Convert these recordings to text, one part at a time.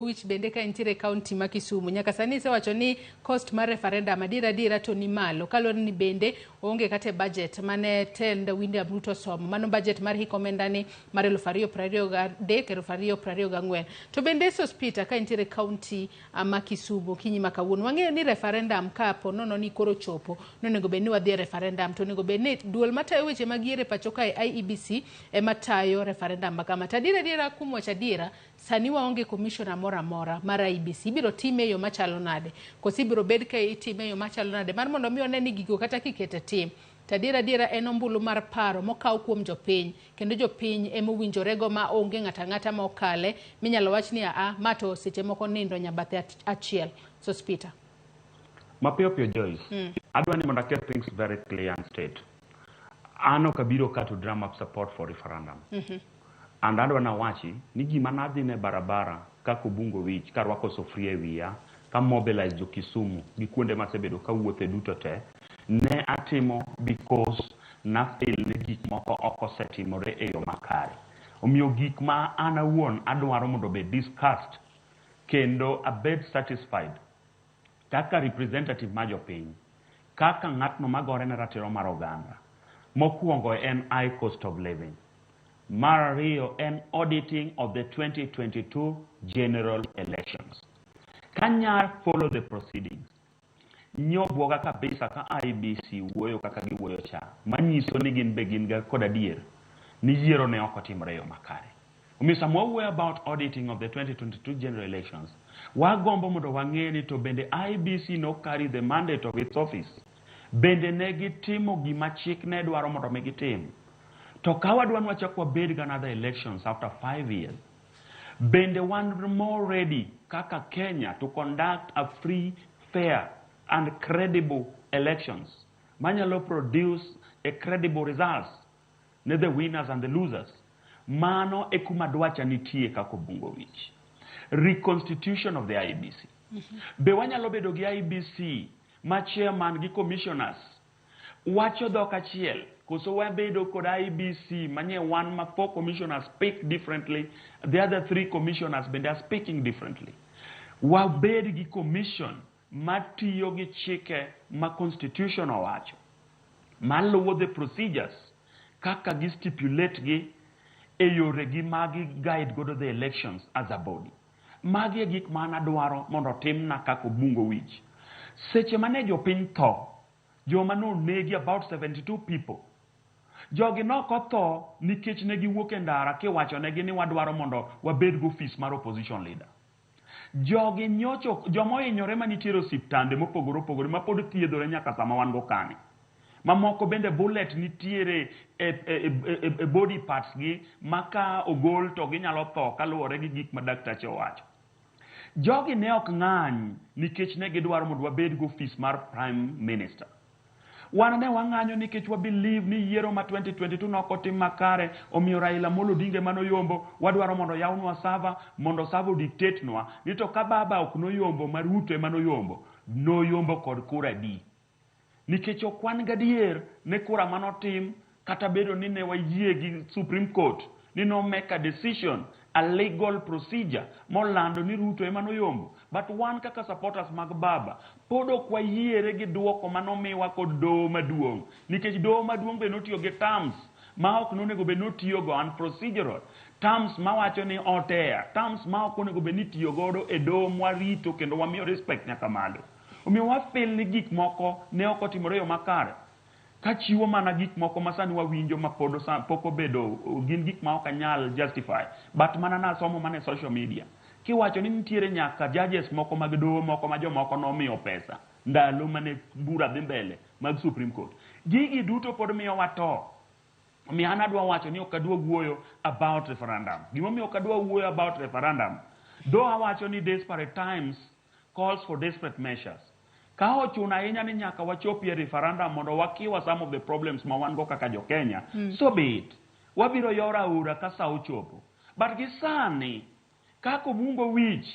Wich bende ka intiere e kaunti ma Kisumu. Nyaka sani isewacho ni cost mar referendum adiera adiera to ni malo kaluwore ni bende oonge kata e budget mane tend William Ruto osomo. Mano budget mar hik omenda ni mar 2023 2024. To bende Sospeter ka intiere e kaunti ma Kisumu okinyi ma kawuono wang'eyo ni referendum ka po nono ni koro chopo nonego bed ni wadhi e referendum to onego bed ni duol matayo weche mag yiero e pacho kae IEBC ema tayo referendum ma kama. To adiera adiera kuom wacho adiera Sani waonge commissioner moro amora mar IEBC. Ibiro time e yo machalo nade? Koso ibiro bed ka itime e yo machalo nade? Mar mondo mi one ni gigo kata kiketo e tim, to adiera adiera en ombulu mar paro mokaw kuom jopiny, kendo jopiny ema owinjorego ma onge ng'ato ang'ata ma okale minyalo wach ni aa, ma to seche moko nindo nyabathe achiel. Sospeter. Mapiyo piyo Joyce, adwa ni mondo aket things very clear and straight. An ok abiro ka to drum up support for referendum. And adwa nawachi ni gima nadhine barabara kaka Obungo Wich karwako sufuria e wiya ka mobilize jo Kisumu gi kuonde masebedo kawuothe duto te ne atimo because na feel ni gik moko ok osetimore e yo makare. Omiyo gik ma an awuon adwaro mondo obed discussed kendo abed satisfied kaka representative mar jopiny, kaka ng'atno magore ne ratiro mar oganda. Mokwongo en high cost of living. Mar ariyo en auditing of the 2022 general elections. Kanya follow the proceedings, nyobuoga kabisa ka IEBC wuoyo kaka giwuoyo cha, manyiso ni gin be gin ga kod adier ni yiero ne ok otimore e yo makare. Omiyo sama wawuoyo about auditing of the 2022 general elections, wagombo mondo wang'e ni to bende IEBC no carry the mandate of its office. Bende ne gitimo gima chik ne dwaro mondo mi gitim. To ka wadwa ni wachak wabed gi another elections after 5 years, bende wan more ready kaka Kenya to conduct a free, fair and credible elections manyalo produce a credible results ne the winners and the losers. Mano e kuma dwacha nitie kaka Obungo Wich. Reconstitution of the IEBC. Be wanyalo bedo gi IEBC ma chairman gi commissioners wacho dhok achiel koso wabedo kod IEBC manye wan ma four commissioners speak differently, the other three commissioners bende are speaking differently? Wabed gi commission matiyo gi chike ma constitution owacho maluwo the procedures kaka gi stipulate gi e yoregi magi guide godo the elections as a body. Magi e gik ma an adwaro mondo otimna kaka Obungo Wich. Seche mane jopiny tho, joma nonegi about 72 people, jogi nok otho nikech ne giwuok e ndara kiwachonegi ni wadwaro mondo wabed gi ofis mar opposition leader. Jogi nyocho joma ohinyore manitiere osiptande mopogore opogore mapod thiedhore nyaka sama wan go kani. Mamoko bende bullet nitiere e body parts gi ma ka ogol to ginyalo tho kaluwore gi gik ma daktache owacho. Jogi ne ok ng'any nikech ne gidwaro mondo wabed gi ofis mar prime minister. Wan ne wang'anyo nikech wa believe ni yiero ma 2022 nok otim makare, omiyo Raila Amolo Odinga ema noyombo, wadwaro mondo yawnwa server, mondo server dictate nwa ni to ka baba ok noyombo ma Ruto ema noyombo, noyombo kod kura adi. Nikech ok wan gadier ni kura manotim kata bedo ni ne wayie gi Supreme Court ni no make a decision, a legal procedure molando ni Ruto ema noyombo. But wan kaka supporters mag baba pod ok wayiere gi duoko manomiwa kod doho maduong'. Nikech doho maduong' be notiyo gi terms ma ok nonego bed notiyogo and procedural terms mawacho ni hot air, terms ma ok onego bed ni itiyo godo e doho mwarito kendo wamiyo respect nyaka malo. Omiyo wa feel ni gik moko ne ok otimore e yo makare. Kachiwo mana gik moko ma sani wawinjo ma pod pok obedo gin gik ma ok anyal justify. But mana nasomo mana e social media. Kiwacho ni nitiere nyaka judges moko mag doho moko ma jomoko nomiyo pesa ndalo mane bura dhi mbele mag Supreme Court. Gigi duto pod miyowa to. Omiyo an adwa wacho ni ok adwa wuoyo about referendum. Gimomiyo ok adwa wuoyo about referendum, though awacho ni desperate times calls for desperate measures. Ka ochuno ahinya ni nyaka wachopie referendum mondo wakiwa some of the problems ma wan go kaka jo Kenya, so be it. Wabiro yoro aora ka sa ochopo. But gi sani, kaka Obungo Wich,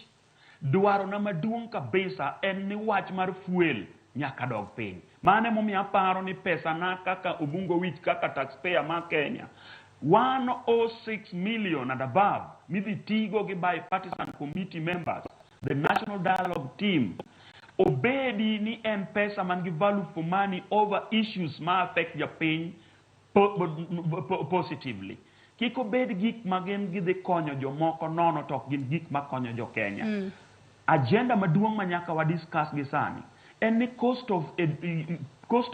dwarona maduong' kabisa en ni wach mar fuel nyaka dog piny. Mano emomiyo aparo ni pesa na kaka Obungo Wich, kaka taxpayer ma Kenya, 106 million and above midhi tigo gi bipartisan committee members, the national dialogue team, obedi ni en pesa man gi value for money over issues ma affect japiny positively. Kik obed gik ma gin gidhi konyo jomoko nono to ok gin gik makonyo jo Kenya. Agenda maduong' ma nyaka wa discuss gi sani en ni cost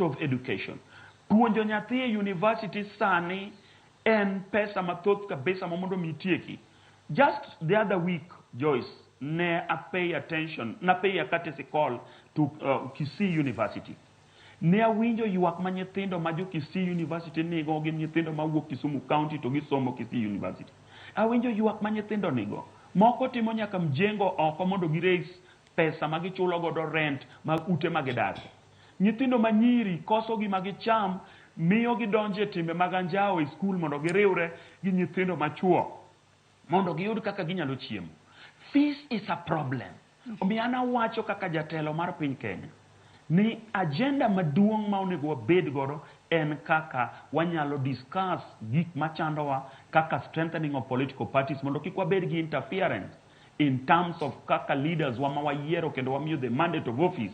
of education. Puonjo nyathi e university sani en pesa mathoth kabisa ma mondo mi itieki. Just the other week, Joyce, ne a pay attention, na pay a courtesy call to Kisii University. Ne awinjo ywak ma nyithindo ma jo Kisii University nigo, gin nyithindo mawuok Kisumu County to gisomo Kisii University. Awinjo ywak ma nyithindo nigo. Moko timo nyaka mjengo oko mondo gi raise pesa ma gichulo godo rent mag ute ma gidake. Nyithindo ma nyiri koso gima gicham miyo gidonjo e timbe mag anjawo e skul mondo giriwre gi nyithindo machuo mondo giyud kaka ginyalo chiemo. Fees is a problem. Omiyo an awacho kaka jatelo mar piny Kenya ni agenda maduong' ma onego wabed godo en kaka wanyalo discuss gik machandowa kaka strengthening of political parties mondo kik wabed gi interference in terms of kaka leaders wa ma wayiero kendo wamiyo the mandate of office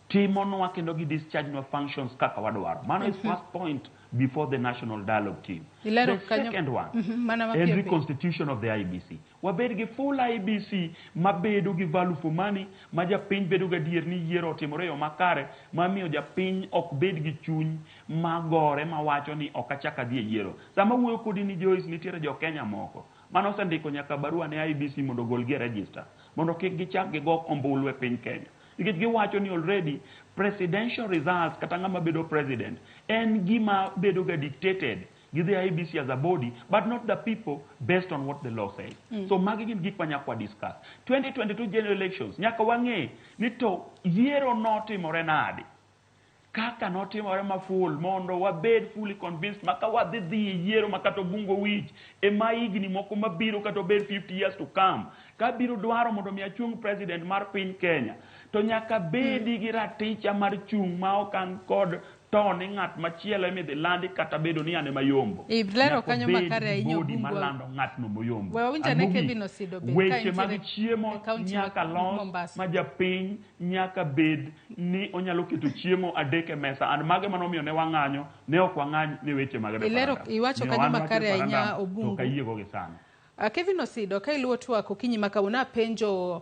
timonwa kendo gi discharge nwa functions kaka wadwaro. Mano is first point before the national dialogue team. Ilero The kanyo- second one Mana en mapiyo piyo. reconstitution of the IEBC. Wabed gi full IEBC mabedo gi value for money, ma japiny bedo gadier ni yiero otimore e yo makare, mamiyo japiny ok bed gi chuny magore mawacho ni ok achak adhi e yiero. Sama wuoyo kodi ni, Joyce, nitiere jo Kenya moko mane osendiko nyaka barua ne IEBC mondo ogolgi e register mondo kik gichak gigo ombulu e piny Kenya. Nikech giwacho ni already presidential results kata ng'ama bedo president en gima bedo ga dictated gi the IEBC as a body but not the people based on what the law says. So magi gin gik ma nyaka wa discuss. 2022 general elections nyaka wang'e ni to yiero notimore nade, kaka notimore ma full mondo wabed fully convinced ma ka wadhi dhi e yiero ma kata obungo wich ema higni moko mabiro, kata obed 50 years to come, ka biro dwaro mondo mi achung president mar piny Kenya to nyaka bedi gi raticha mar chung' ma ok an kod to ni ng'at machielo emidhi landi kata bedo ni an ema yombo. Ilero Nyaka kanyo obed makare gi ahinya, body Obungo. malando ng'atno moyombo. We wawinj And ane mogik, Kevin Osido be, ka weche mag entiere chiemo e kaunti nyaka ma los Mombasa. ma japiny nyaka bed ni onyalo keto chiemo adek e mesa, and mago ema nomiyo ne wang'anyo, ne ok wang'any ne weche mag Ilero- referendum. iwacho Omiyo kanyo an wach makare ahinya, referendum to Obungu. ok ayiego gi sani. Kevin Osido, ka iluwo twak okinyi ma kawuono, apenjo